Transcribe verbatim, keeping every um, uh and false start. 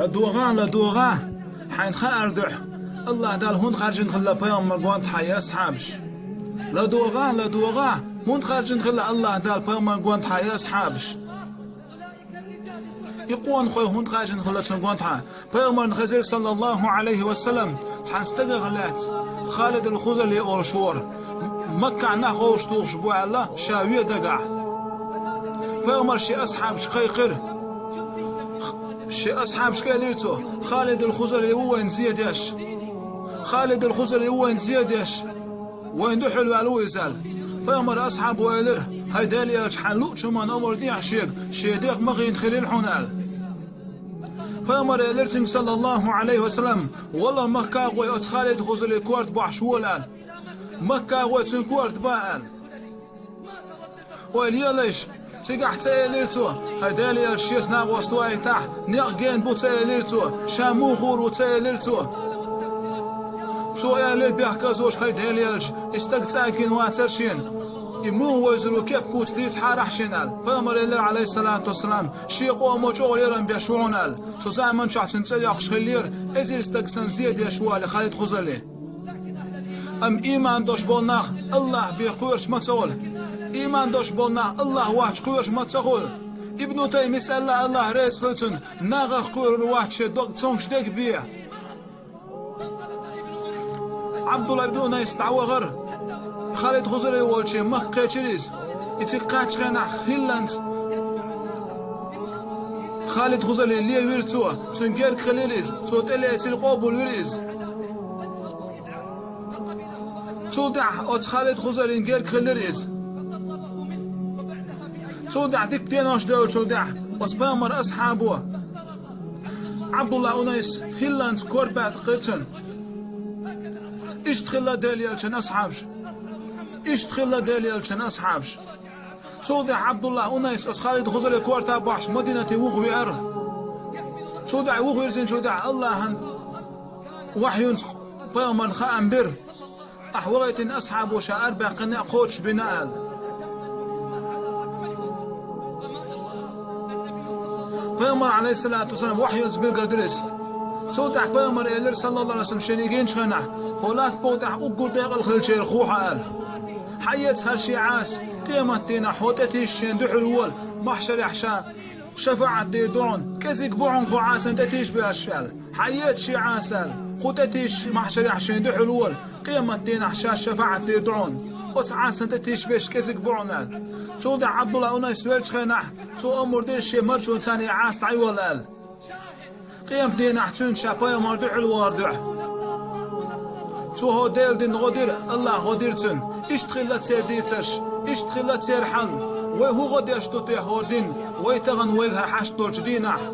ЛадогӀа, ладогӀа, хьайна хаар дуьхьа, АллахӀ Дала хӀунда хаьржина хилла пайхамар гонахьа и асхьабаш. ЛадогӀа, ладогӀа, хӀунда хаьржина хилла АллахӀ Дала пайхамар гонахьа и асхьабаш. И къонахой хӀунда хаьржина хилла цунна гонахьа. Пайхамарна хезира, саллаллахӀу Ӏалайхи ва саллам, цхьан стагах лаьцна, Халид ал-Хузали олуш вара. Маккахь нах вовшах тухуш бу аьлла, ша вен дагахь. Пайхамара шен асхьабашка кхайкхира. Шен асхьабашка элира цо: «Халид ал-Хузали ву вайна зен деш. Халид ал-Хузали ву вайна зен деш. Вайна дуьхьал ваьлла ву иза», — аьлла. Пайхамара асхьабо элира: «ХӀай Делан элча, хьайна луъучу хӀуманна амар де ахь шега, шен дегӀ ма хиъна хилийла хьуна», — аьлла. Пайхамара элира цуьнга, саллаллахӀу Ӏалайхи ва саллам: «Валла, махкахой, оцу Халид Хузалин корта бахьаш вола», — аьлла. Махкахой цуьнан корта бан аьлла. Ойла елаш, цигахь ца элира цо: «ХӀай Делан элча, шеца накъост ваийтахь, некъ гена бу», — ца элира цо, «ша муха гӀур ву», — ца элира цо. Цо аьллера бехказло: «ХӀай Делан элча, и стаг цӀа а гина вацара шена. И муха вевзар ву, кеп-куц дийцахьара ахь шена», — аьлла. Пайхамара элира, Ӏалайхиссалату вассалам: «Шен къомо чӀогӀа лерам беш ву хьуна», — аьлла. Цу заманчохь цуьнан цӀе йоккхуш хиллера эзар стаг санна зен деш вале Халид Хузали. Амма ийман долуш болу нах АллахӀ бен кхоьруш ма ца хуьлу. Ийман долуш болу нах АллахӀ воцчу кхоьруш ма ца хуьлу. Ибну Таймис аьлла, АллахӀ реза хуьлда цунна, нахах кхоьрур вац шен дог цомгуш дерг бен. Ӏабдулла ибн Унайс дӀавахара. Халид Хузали волчу Макка кхечира иза. И цига кхаьччу хенахь хилланца Халид Хузали левира цо, цуьнан герга хилира иза, цо тӀелецира, къобалвира иза. Цул тӀаьхьа оцу Халид Хузалин герга хилира иза. Цул тӀаьхьа дикка денош девллачул тӀаьхьа оцу пайхамаран асхьабо Ӏабдулла Унайс хилланца кор баьккхира цуьнан. Иштта хилла Делан элчан асхьабаш. Иштта хилла Делан элчан асхьабаш. Цул тӀаьхьа Ӏабдулла Унайс оцу Халид Хузалин корта бахьаш Мадинате вухавеара. Цул тӀаьхьа вухавирзинчул тӀаьхьа АллахӀан вахьйуьнца пайхамарна хаам бира: «Ахь вахийтина асхьабо ша арабаьккхина а, кхочушбина а», — аьлла. Пайхамар, Ӏалайхиссалату вассалам, вахьйуьнца билгалдира иза. Цул тӀаьхьа пайхамара элира, саллаллахӀу Ӏалайхи ва саллам, шена и гинчу хенахь: «ХӀо латта букъа тӀехь уггар декъала хилчеран хьо ву хьо», — аьлла. «Хьан еза хӀара шен Ӏаса, къематдийнахь хьо тӀетийша шена дуьхьал вола, махьшарехь ша шафаӀат дийр ду хьуна, кӀезиг бу хьуна кху Ӏасан тӀетийша беш», — аьлла. «Хьан еза шен Ӏаса», — аьлла, «кху тӀетийша махьшарехь шена дуьхьал вола, къематдийнахь шаьш шафаӀат дийр ду хьуна. Оцу Ӏасан тӀетийша беш кӀезиг бу хьуна», — аьлла. Цул тӀаьхьа Ӏабдулла Унайс веллачу хенахь, цо амур дира шен марчонца царна и Ӏаса дӀайолла аьлла. Къематдийнахь цуьнца ша пайхамар дуьхьал вахар дуьхьа. Цо хӀо Делан дин гӀо дира, АллахӀа гӀо дира цуьнан. Иштта хилла церан дийцарш, иштта хилла церан хьал. Вай хӀун гӀо деш ду те хӀора дин, вай тахана вайга хӀара хьашт долчу дийнахь?